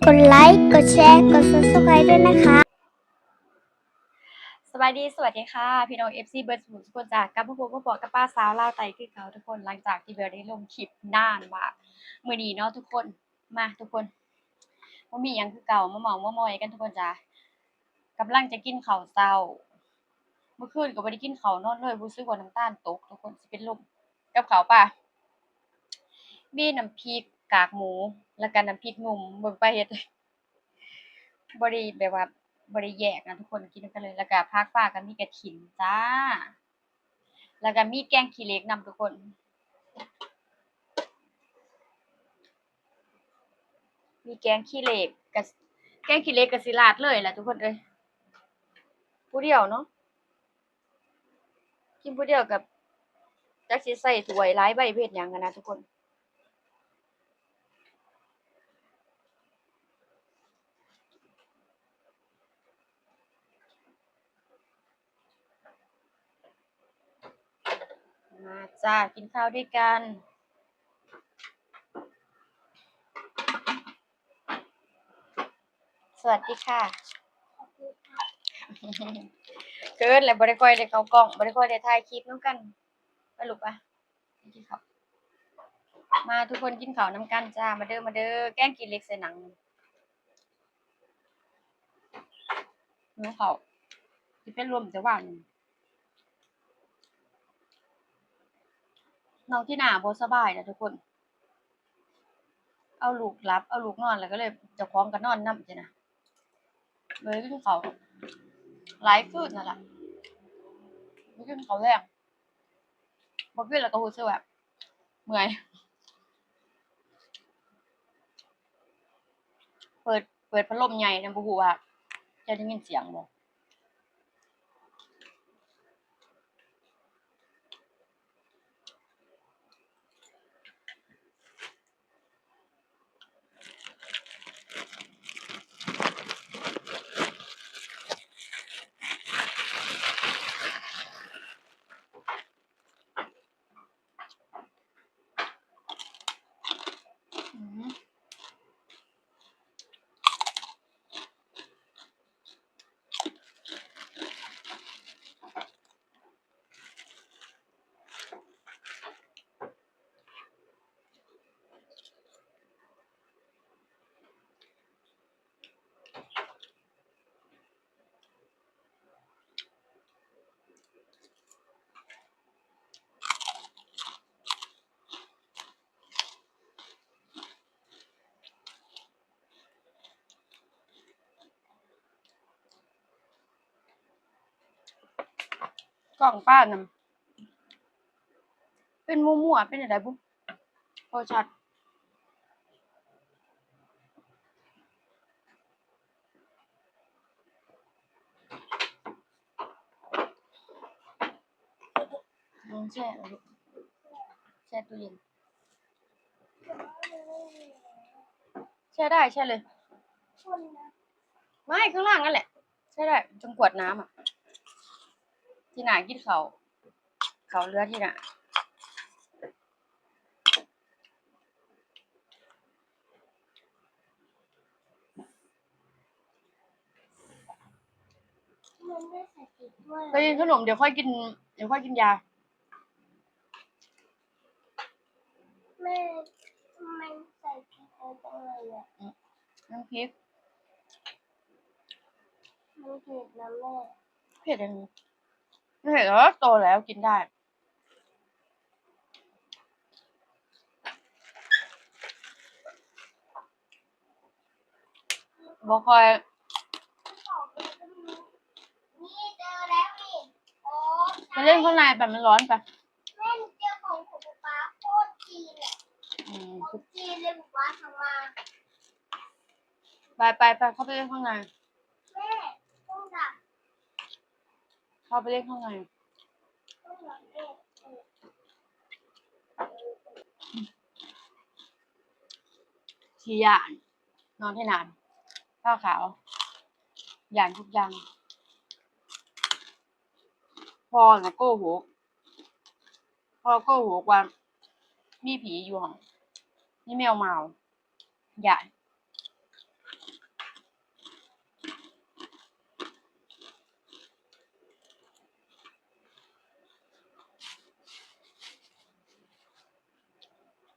กดไลค์ กดแชร์ กด Subscribe ด้วยนะคะ ສະບາຍດີ ສະຫວັດດີຄ່ະ ພີ່ນ້ອງ ເອັຟຊີ ເບິດສູ່ທຸກຄົນຈ້າ ກັບມາພົບມາພໍ້ກັບປ້າສາວລາວໃຕ້ຄືເກົ່າທຸກຄົນ ຫຼັງຈາກທີ່ບໍ່ໄດ້ລົງຄລິບນານມາກ ມື້ນີ້ເນາະທຸກຄົນ ມາທຸກຄົນ ບໍ່ມີຫຍັງຄືເກົ່າ ມາເມົາມາມອຍກັນທຸກຄົນຈ້າ ກຳລັງຈະກິນເຂົ້າເຊົ້າ ເມື່ອຄືນກໍບໍ່ໄດ້ກິນເຂົ້ານອນເລີຍ ຮູ້ສຶກວ່ານ້ຳຕານຕົກທຸກຄົນ ຊິເປັນລົມ ກັບເຂົ້າປາ ມີນ້ຳພລິກກາກໝູ ແລ້ວກະນ້ຳພລິກໜຸ່ມ ເບິ່ງໄປເຮັດ ບໍ່ໄດ້ແບບວ່າ ບໍ່ໄດ້ແຍກນະທຸກຄົນ ກິນນຳກັນເລີຍ ແລ້ວກະພາກຟ້າກໍມີກະຖິນຈ້າ ແລ້ວກະມີແກງຂີ້ເຫຼັກນຳທຸກຄົນ ມີແກງຂີ້ເຫຼັກ ກະ ແກງຂີ້ເຫຼັກກະຊິລາດເລີຍລະທຸກຄົນເອີຍ ຜູ້ດຽວເນາະ ກິນຜູ້ດຽວກໍຈັກຊິໃສ່ຖ້ວຍຫຼາຍໃບເຮັດຫຍັງຫັ້ນນະທຸກຄົນ ມາຈ້າ ກິນເຂົ້າດ້ວຍກັນ. ສະຫວັດດີຄ່ະ ເຂີນແຫຼະ ບໍ່ໄດ້ຄ່ອຍໄດ້ເຂົ້າກ້ອງ ບໍ່ໄດ້ຄ່ອຍໄດ້ຖ່າຍຄລິບນຳກັນ ໄປລູກ ໄປ ໄປກິນເຂົ້າ ມາທຸກຄົນກິນເຂົ້ານຳກັນຈ້າ ມາເດີ ມາເດີ ແກງຂີ້ເຫຼັກໃສ່ໜັງ ຫິວເຂົ້າ ຊິເປັນລົມແຕ່ວານນີ້ ນ້ອງທີໜ້າບໍ່ສະບາຍນະທຸກຄົນ ເອົາລູກຫຼັບ ເອົາລູກນອນ ແລ້ວກໍເລີຍ ເຈົ້າຂອງກໍນອນນຳຊີ້ນະ ເລີຍກິນເຂົ້າຫຼາຍຄືນນັ້ນລະ ບໍ່ກິນເຂົ້າແລງ ບໍ່ກິນແລ້ວກໍຮູ້ສຶກວ່າເມື່ອຍ ເປີດ ເປີດພັດລົມໃຫຍ່ນຳ ບໍ່ຮູ້ວ່າຈະໄດ້ຍິນສຽງບໍ່. ກ້ອງປ້ານຳ ເປັນມົ້ວໆ ເປັນຈັ່ງໃດບຸ ບໍ່ຊັດ. ອືມ ແຊ່ໄວ້ລູກ ແຊ່ຕູ້ເຢັນ ແຊ່ໄດ້ ແຊ່ເລີຍ ໄວ້ຂ້າງລ່າງນັ້ນແຫຼະ ແຊ່ໄດ້ ຈັ່ງກວດນ້ຳອະ ທີໜ້າກິນເຂົ້າ ເຂົ້າເຫຼືອທີໜ້າ. ໄປກິນຂະໜົມ ດຽວຄ່ອຍກິນ ດຽວຄ່ອຍກິນຢາ. ແມ່ ມັນໃສ່ພລິກເອົາຈັ່ງໃດອະ? ອືມ ນ້ຳພລິກ ມັນເຜັດນະແມ່. ເຜັດຫຍັງ? ມັນເຜັດແລ້ວ ໂຕແລ້ວກິນໄດ້. ບໍ່ຄ່ອຍ ໄປຫຼິ້ນຂ້າງໃນໄປ ມັນຮ້ອນໄປ. ອືມ ໄປ ໄປ ໄປ ເຂົ້າໄປຫຼິ້ນຂ້າງໃນ. ເຂົ້າໄປຫຼິ້ນຂ້າງໃນ. ຂີ້ຢ້ານ ນອນໃນນ້ຳ ຜ້າຂາວ ຢ້ານທຸກຢ່າງ. ພໍ່ນະໂກຫົກ ພໍ່ໂກຫົກວ່າມີຜີຢູ່ຫ້ອງ ມີແມວມາວ. ຢ້ານ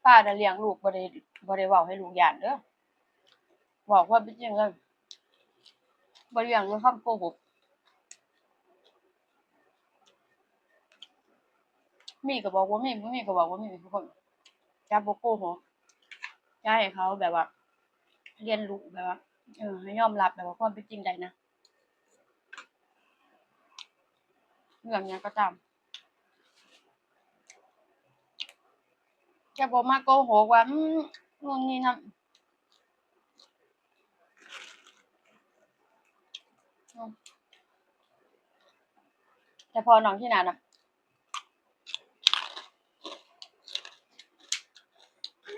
ປ້ານະລ້ຽງລູກ ບໍ່ໄດ້ ບໍ່ໄດ້ເວົ້າໃຫ້ລູກຢ້ານເດີ້ ເວົ້າຄວາມເປັນຈິງເລີຍ ບໍ່ລ້ຽງດ້ວຍຄຳໂກຫົກ ມີກໍບອກວ່າມີ ບໍ່ມີກໍບອກວ່າມີ ທຸກຄົນ ຈະບໍ່ໂກຫົກ ຈະໃຫ້ເຂົາແບບວ່າ ຮຽນຮູ້ແບບວ່າ ເອີ ໃຫ້ຍອມຮັບແບບວ່າຄວາມເປັນຈິງໄດ້ນະ ເລື່ອງຫຍັງກໍຕາມ ຈະບໍ່ມາໂກຫົກວ່າ ອືມ ນູ່ນນີ້ນັ້ນ ອືມ ແຕ່ພໍ່ນ້ອງທີ່ໜ້ານະ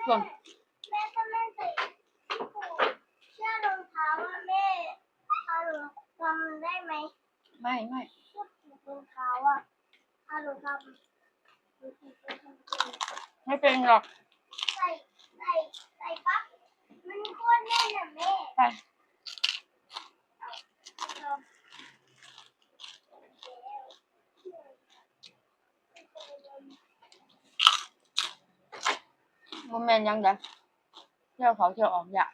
ຊ່ວງ แม่ก็ไม่ใส่ เสื้อรองเท้าอะ แม่ เอาหนูทำได้ไหม ไม่ ไม่ เสื้อผูกรองเท้าอะ เอาหนูทำ ไม่เป็นหรอก ใส่ ใส่ ใส่ปั๊บ มันโคตรแน่นอะแม่ ไป บ่แม่นหยังใด เที่ยวเข้าเที่ยวออกยาก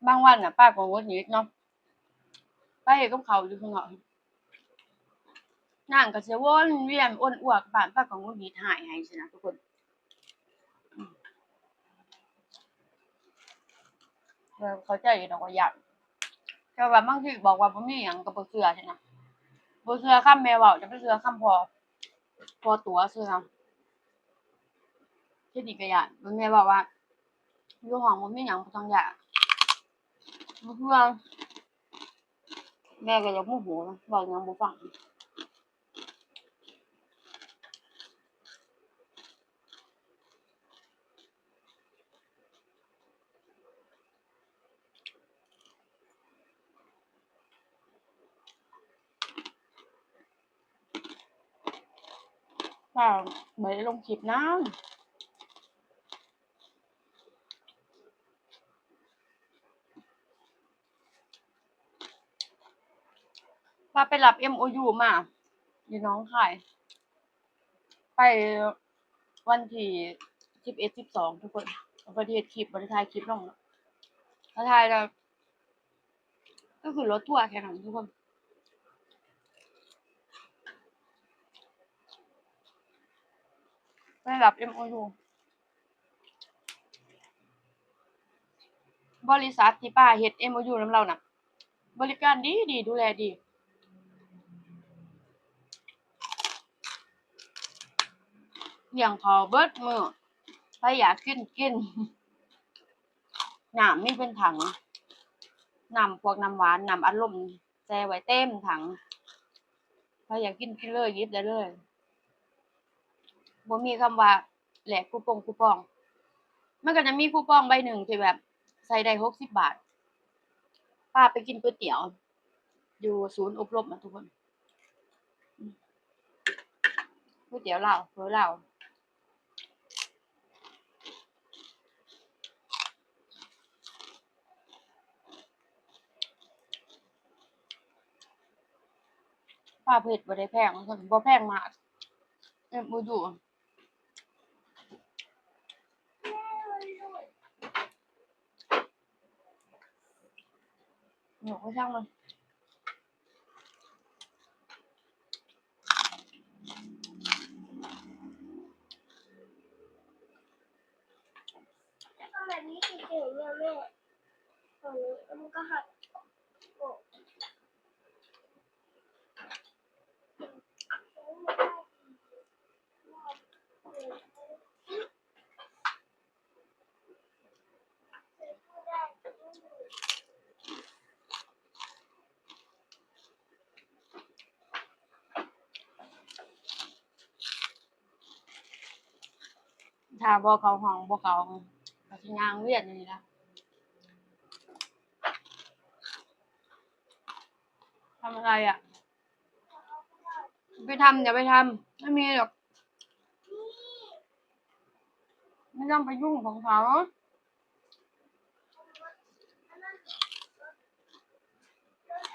บางวันน่ะ ป้าก็หงุดหงิดเนาะ ไปเฮ็ดกับข้าวอยู่ข้างนอก นางก็สิวนเวียนอ้วนอ้วกบ้าน ป้าก็หงุดหงิด ฮ้ายให้ซี้นะทุกคน อืม เออ เข้าใจอยู่ดอกว่าย้าน แต่ว่าบางทีบอกว่าบ่มีหยังก็บ่เชื่อซี้นะ บ่เชื่อคำแม่เว้า จะไปเชื่อคำพ่อ พ่อตั๋วซื่อนะ ทีนี้ก็ย้าน แม่เว้าว่า อยู่ห้องบ่มีหยัง บ่ต้องย้าน บ่เชื่อ แม่ก็อยากโมโหนะ เว้าหยังบ่ฟัง ป้าบ่ได้ลงคลิปนาน ป้าไปรับ เอ็มโอยู มา อยู่หนองคาย ไปวันที่สิบเอ็ด สิบสอง ทุกคน บ่ได้เฮ็ดคลิป บ่ได้ถ่ายคลิปลงเนาะ ถ้าถ่ายก็ ก็คือรถทัวร์แค่นั้นทุกคน ไปรับ เอ็มโอยู บริษัทที่ป้าเฮ็ด เอ็มโอยู นำลาวน่ะ บริการดีดี ดูแลดี เลี้ยงข้าวเบิดมื้อ ไผอยากกินกิน น้ำมีเป็นถัง น้ำพวกน้ำหวาน น้ำอัดลม แช่ไว้เต็มถัง ไผอยากกินกินเลย หยิบได้เลย บ่มีคำว่าแลกคูปอง คูปอง มันก็จะมีคูปองใบหนึ่งที่แบบใส่ได้หกสิบบาท ป้าไปกินก๋วยเตี๋ยว อยู่ศูนย์อบรมอะทุกคน ก๋วยเตี๋ยวลาว เฝอลาว ป้าเฮ็ดบ่ได้แพง บ่แพงมาก เอ็มโอยู หนูก็ช่างมัน ทำแบบนี้เฉยๆเนี่ยแม่ ตรงนี้มันก็หัก โอ้ ถ้าบ่เข้าห้อง บ่เข้า ก็สิย่างเวียนอยู่นี่ล่ะ ทำอะไรอะ ไปทำ อย่าไปทำ ไม่มีหรอก ไม่ต้องไปยุ่งของเขา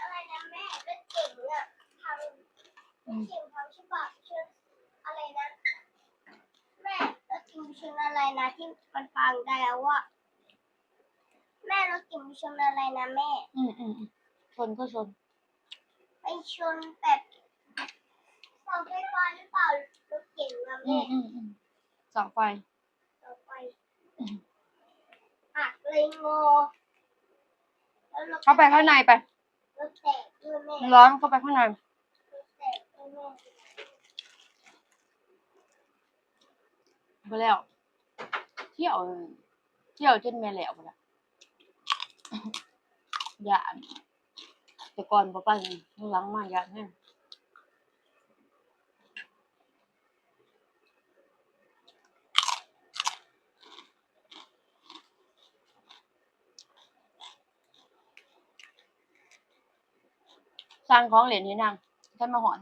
อะไรนะแม่ รถเก๋งอะ พัง รถเก๋งพังใช่ปะ อะไรนะ แม่ ນອະໄລນະທີ່ມັນພັງໄດ້ອະວະ. ແມ່ ລົດເກັງໄປຊົນອະໄລນະແມ່? ອືມໆໆ ຊົນກໍຊົນ. ໄປຊົນແບບເສົາໄຟຟ້າຫຼືເປົ່າ ລົດເກັງນະແມ່? ອືມໆໆ ເສົາໄຟ. ເສົາໄຟ ອືມ ຫັກເລີຍງໍ. ເຂົ້າໄປຂ້າງໃນໄປ. ລົດແຕກເລີຍແມ່. ລອງເຂົ້າໄປຂ້າງໃນ. ລົດແຕກເລີຍແມ່. ບໍ່ແລ້ວ ທ່ຽວ ທ່ຽວຈົນແມ່ແລ້ວພຸ້ນລະ. ຢ້ານ ແຕ່ກ່ອນບໍ່ໄປ ຫຼັງມາຢ້ານແຮງ. ສັ່ງຂອງຫຼິ້ນໃຫ້ນາງ ຄັນມາຮອດ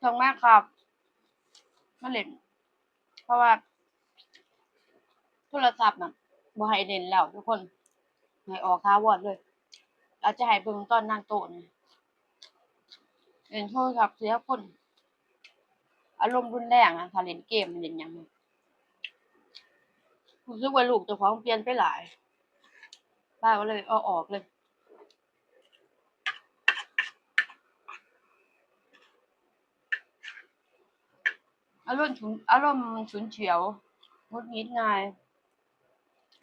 ສົ່ງມາຄັບ ມາຫຼິ້ນ ເພາະວ່າໂທລະສັບນະ ບໍ່ໃຫ້ຫຼິ້ນແລ້ວທຸກຄົນ ໃຫ້ອອກຖາວອນເລີຍ. ອາດຈະໃຫ້ເບິ່ງຕອນນາງໂຕນະ ຫຼິ້ນໂທລະສັບເສຍຄົນ ອາລົມຮຸນແຮງນະ ຖ້າຫຼິ້ນເກມ ຫຼິ້ນຫຍັງ ຮູ້ສຶກວ່າລູກເຈົ້າຂອງປ່ຽນໄປຫຼາຍ ປ້າກໍເລີຍເອົາອອກເລີຍ. ອາລົມ ອາລົມຊຸນສຽວ ຫງຸດຫງິດງ່າຍ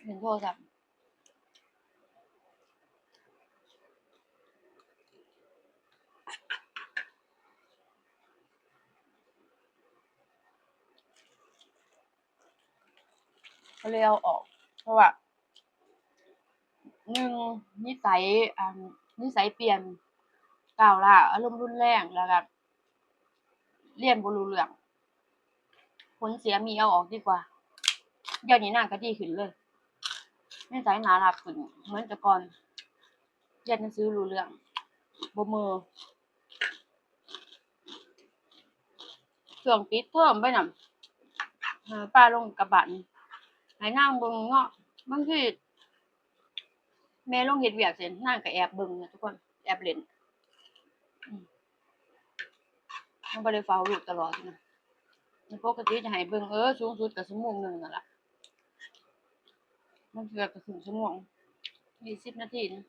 ເຫັນໂທລະສັບ ກໍເລີຍເອົາອອກ ເພາະວ່າ ໜຶ່ງ ນິໄສ ອັນ ນິໄສປ່ຽນ ກ້າວລ້າ ອາລົມຮຸນແຮງ ແລ້ວກະ ຮຽນບໍ່ຮູ້ເລື່ອງ ຜົນເສຍມີ ເອົາອອກດີກວ່າ. ດຽວນີ້ນາງກໍດີຂຶ້ນເລີຍ ນິໄສໜ້າຮັກຂຶ້ນເໝືອນແຕ່ກ່ອນ ຮຽນໜັງສືຮູ້ເລື່ອງ ບໍ່ເມີ່. ຊ່ວງປິດເທີມໄປນຳ ເອີ ປ້າລົງກັບບ້ານ ໃຫ້ນາງເບິ່ງເນາະ ບາງທີແມ່ລົງເຮັດວຽກເສັດ ນາງກໍແອບເບິ່ງນະທຸກຄົນ ແອບຫຼິ້ນ ອືມ ມັນບໍ່ໄດ້ເຝົ້າລູກຕະຫຼອດນະ ປົກກະຕິຈະໃຫ້ເບິ່ງ ເອີ ສູງສຸດກໍຊົ່ວໂມງໜຶ່ງນັ້ນລະ ບາງເທື່ອກໍເຄິ່ງຊົ່ວໂມງ ຊາວນາທີນະ.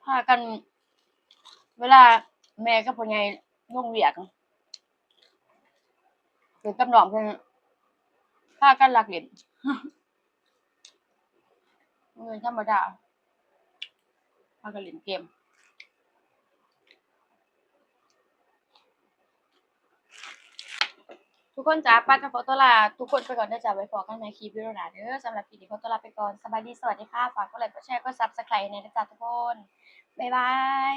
ພາກັນ ເວລາແມ່ກັບພໍ່ໃຫຍ່ລົງວຽກ ເປັນກັບນ້ອງເພິ່ນ ພາກັນລັກຫຼິ້ນ ບໍ່ແມ່ນທຳມະດາ ພາກັນຫຼິ້ນເກມ. ທຸກຄົນຈ໋າ ປ້າຈະຂໍຕົວລາທຸກຄົນໄປກ່ອນເດີຈ້າ ໄວ້ພໍ້ກັນໃໝ່ຄລິບວິດີໂອໜ້າເດີ. ສຳລັບຄລິບນີ້ຂໍຕົວລາໄປກ່ອນ ສະບາຍດີ ສະຫວັດດີຄ່ະ. ຝາກກົດໄລ ກົດແຊ ກົດ Subscribe ແດ່ເດີຈ້າທຸກຄົນ ບາຍບາຍ.